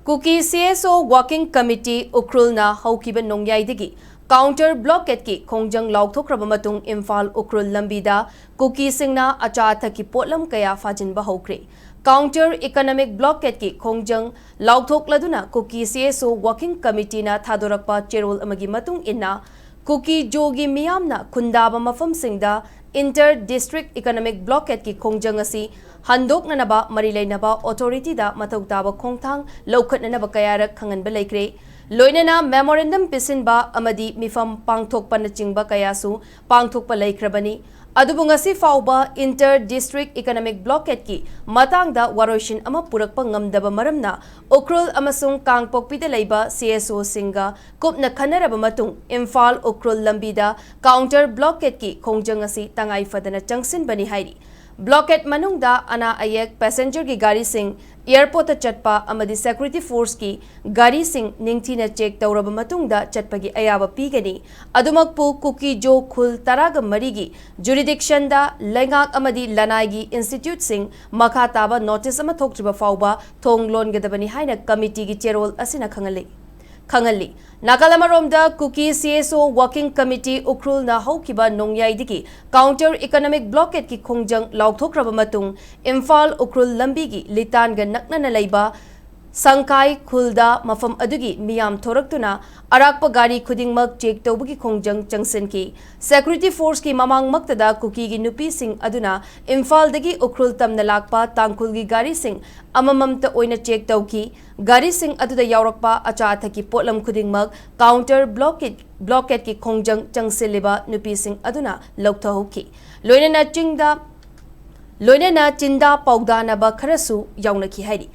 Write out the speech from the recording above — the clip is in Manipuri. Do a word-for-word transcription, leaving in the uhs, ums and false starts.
ꯀꯨꯀꯤ ꯁꯤ ꯑꯦꯁ ꯑꯣ ꯋꯥꯔꯀꯤꯡ ꯀꯃꯤꯇꯤ ꯎꯈ꯭ꯔꯨꯜꯅ ꯍꯧꯈꯤꯕ ꯅꯣꯡꯌꯥꯏꯗꯒꯤ ꯀꯥꯎꯟꯇꯔ ꯕ꯭ꯂꯣꯀꯦꯠꯀꯤ ꯈꯣꯡꯖꯪ ꯂꯥꯎꯊꯣꯛꯈ꯭ꯔꯕ ꯃꯇꯨꯡ ꯏꯝꯐꯥꯜ ꯎꯈ꯭ꯔꯨꯜ ꯂꯝꯕꯤꯗ ꯀꯨꯀꯤꯁꯤꯡꯅ ꯑꯆꯥ ꯑꯊꯛꯀꯤ ꯄꯣꯠꯂꯝ ꯀꯌꯥ ꯐꯥꯖꯤꯟꯕ ꯍꯧꯈ꯭ꯔꯦ꯫ ꯀꯥꯎꯟꯇꯔ ꯏꯀꯣꯅꯣꯃꯤꯛ ꯕ꯭ꯂꯣꯀꯦꯠꯀꯤ ꯈꯣꯡꯖꯪ ꯂꯥꯎꯊꯣꯛꯂꯗꯨꯅ ꯀꯨꯀꯤ ꯁꯤ ꯑꯦꯁ ꯑꯣ ꯋꯥꯔꯀꯤꯡ ꯀꯃꯤꯇꯤꯅ ꯊꯥꯗꯣꯔꯛꯄ ꯆꯦꯔꯣꯜ ꯑꯃꯒꯤ ꯃꯇꯨꯡ ꯏꯟꯅ ꯀꯨꯀꯤ ꯖꯣꯒꯤ ꯃꯤꯌꯥꯝꯅ ꯈꯨꯟꯗꯥꯕ ꯃꯐꯝꯁꯤꯡꯗ ꯏꯟꯇꯔ ꯗꯤꯁꯇ꯭ꯔꯤꯛ ꯏꯀꯣꯅꯣꯃꯤꯛ ꯕ꯭ꯂꯣꯀꯦꯠꯀꯤ ꯈꯣꯡꯖꯪ ꯑꯁꯤ ꯍꯟꯗꯣꯛꯅꯅꯕ ꯃꯔꯤ ꯂꯩꯅꯕ ꯑꯣꯊꯣꯔꯤꯇꯤꯗ ꯃꯊꯧ ꯇꯥꯕ ꯈꯣꯡꯊꯥꯡ ꯂꯧꯈꯠꯅꯅꯕ ꯀꯌꯥꯔꯛ ꯈꯪꯍꯟꯕ ꯂꯩꯈ꯭ꯔꯦ꯫ ꯂꯣꯏꯅꯅ ꯃꯦꯃꯣꯔꯦꯟꯗꯝ ꯄꯤꯁꯤꯟꯕ ꯑꯃꯗꯤ ꯃꯤꯐꯝ ꯄꯥꯡꯊꯣꯛꯄꯅꯆꯤꯡꯕ ꯀꯌꯥꯁꯨ ꯄꯥꯡꯊꯣꯛꯄ ꯂꯩꯈ꯭ꯔꯕꯅꯤ꯫ ꯑꯗꯨꯕꯨ ꯉꯁꯤ ꯐꯥꯎꯕ ꯏꯟꯇꯔ ꯗꯤꯁꯇ꯭ꯔꯤꯛ ꯏꯀꯣꯅꯣꯃꯤꯛ ꯕ꯭ꯂꯣꯀꯦꯠꯀꯤ ꯃꯇꯥꯡꯗ ꯋꯥꯔꯣꯏꯁꯤꯟ ꯑꯃ ꯄꯨꯔꯛꯄ ꯉꯝꯗꯕ ꯃꯔꯝꯅ ꯎꯈ꯭ꯔꯨꯜ ꯑꯃꯁꯨꯡ ꯀꯥꯡꯄꯣꯛꯄꯤꯗ ꯂꯩꯕ ꯁꯤ ꯑꯦꯁ ꯑꯣꯁꯤꯡꯒ ꯀꯨꯞꯅ ꯈꯟꯅꯔꯕ ꯃꯇꯨꯡ ꯏꯝꯐꯥꯜ ꯎꯈ꯭ꯔꯨꯜ ꯂꯝꯕꯤꯗ ꯀꯥꯎꯟꯇꯔ ꯕ꯭ꯂꯣꯀꯦꯠꯀꯤ ꯈꯣꯡꯖꯪ ꯑꯁꯤ ꯇꯉꯥꯏ ꯐꯗꯅ ꯆꯪꯁꯤꯟꯕꯅꯤ ꯍꯥꯏꯔꯤ꯫ ꯕ꯭ꯂꯣꯀꯦꯠ ꯃꯅꯨꯡꯗ ꯑꯅꯥ ꯑꯌꯦꯛ, ꯄꯦꯁꯦꯟꯖꯔꯒꯤ ꯒꯥꯔꯤꯁꯤꯡ, ꯑꯦꯌꯔꯄꯣꯔꯠꯇ ꯆꯠꯄ ꯑꯃꯗꯤ ꯁꯦꯀ꯭ꯌꯨꯔꯤꯇꯤ ꯐꯣꯔꯁꯀꯤ ꯒꯥꯔꯤꯁꯤꯡ ꯅꯤꯡꯊꯤꯅ ꯆꯦꯛ ꯇꯧꯔꯕ ꯃꯇꯨꯡꯗ ꯆꯠꯄꯒꯤ ꯑꯌꯥꯕ ꯄꯤꯒꯅꯤ꯫ ꯑꯗꯨꯃꯛꯄꯨ ꯀꯨꯀꯤ ꯖꯣ ꯈꯨꯜ ꯇꯔꯥꯒ ꯃꯔꯤꯒꯤ ꯖꯨꯔꯤꯗꯤꯛꯁꯟꯗ ꯂꯩꯉꯥꯛ ꯑꯃꯗꯤ ꯂꯅꯥꯏꯒꯤ ꯏꯟꯁꯇꯤꯇ꯭ꯌꯨꯠꯁꯤꯡ ꯃꯈꯥ ꯇꯥꯕ ꯅꯣꯇꯤꯁ ꯑꯃ ꯊꯣꯛꯇ꯭ꯔꯤꯕ ꯐꯥꯎꯕ ꯊꯣꯡ ꯂꯣꯟꯒꯗꯕꯅꯤ ꯍꯥꯏꯅ ꯀꯃꯤꯇꯤꯒꯤ ꯆꯦꯔꯣꯜ ꯑꯁꯤꯅ ꯈꯪꯍꯜꯂꯤ꯫ ꯈꯪꯍꯜꯂꯤ꯫ ꯅꯥꯀꯜ ꯑꯃꯔꯣꯝꯗ ꯀꯨꯀꯤ ꯁꯤ ꯑꯦꯁ ꯑꯣ ꯋꯥꯔꯀꯤꯡ ꯀꯃꯤꯇꯤ ꯎꯈ꯭ꯔꯨꯜꯅ ꯍꯧꯈꯤꯕ ꯅꯣꯡꯌꯥꯏꯗꯒꯤ ꯀꯥꯎꯟꯇꯔ ꯏꯀꯣꯅꯣꯃꯤꯛ ꯕ꯭ꯂꯣꯀꯦꯠꯀꯤ ꯈꯣꯡꯖꯪ ꯂꯥꯎꯊꯣꯛꯈ꯭ꯔꯕ ꯃꯇꯨꯡ ꯏꯝꯐꯥꯜ ꯎꯈ꯭ꯔꯨꯜ ꯂꯝꯕꯤꯒꯤ ꯂꯤꯇꯥꯟꯒ ꯅꯛꯅꯅ ꯂꯩꯕ ꯁꯪꯈꯥꯏ ꯈꯨꯜꯗ ꯃꯐꯝ ꯑꯗꯨꯒꯤ ꯃꯤꯌꯥꯝ ꯊꯣꯔꯛꯇꯨꯅ ꯑꯔꯥꯛꯄ ꯒꯥꯔꯤ ꯈꯨꯗꯤꯡꯃꯛ ꯆꯦꯛ ꯇꯧꯕꯒꯤ ꯈꯣꯡꯖꯪ ꯆꯪꯁꯤꯟꯈꯤ꯫ ꯁꯦꯀ꯭ꯌꯨꯔꯤꯇꯤ ꯐꯣꯔꯁꯀꯤ ꯃꯃꯥꯡꯃꯛꯇꯗ ꯀꯨꯀꯤꯒꯤ ꯅꯨꯄꯤꯁꯤꯡ ꯑꯗꯨꯅ ꯏꯝꯐꯥꯜꯗꯒꯤ ꯎꯈ꯭ꯔꯨꯜ ꯇꯝꯅ ꯂꯥꯛꯄ ꯇꯥꯡꯈꯨꯜꯒꯤ ꯒꯥꯔꯤꯁꯤꯡ ꯑꯃꯃꯝꯇ ꯑꯣꯏꯅ ꯆꯦꯛ ꯇꯧꯈꯤ꯫ ꯒꯥꯔꯤꯁꯤꯡ ꯑꯗꯨꯗ ꯌꯥꯎꯔꯛꯄ ꯑꯆꯥ ꯑꯊꯛꯀꯤ ꯄꯣꯠꯂꯝ ꯈꯨꯗꯤꯡꯃꯛ ꯀꯥꯎꯟꯇꯔ ꯕ꯭ꯂꯣꯀꯦꯠ, ꯕ꯭ꯂꯣꯀꯦꯠꯀꯤ ꯈꯣꯡꯖꯪ ꯆꯪꯁꯤꯜꯂꯤꯕ ꯅꯨꯄꯤꯁꯤꯡ ꯑꯗꯨꯅ ꯂꯧꯊꯍꯧꯈꯤ꯫ ꯂꯣꯏꯅꯅ ꯆꯤꯡꯗ, ꯂꯣꯏꯅꯅ ꯆꯤꯟꯗꯥ ꯄꯥꯎꯗꯥꯅꯕ ꯈꯔꯁꯨ ꯌꯥꯎꯅꯈꯤ ꯍꯥꯏꯔꯤ꯫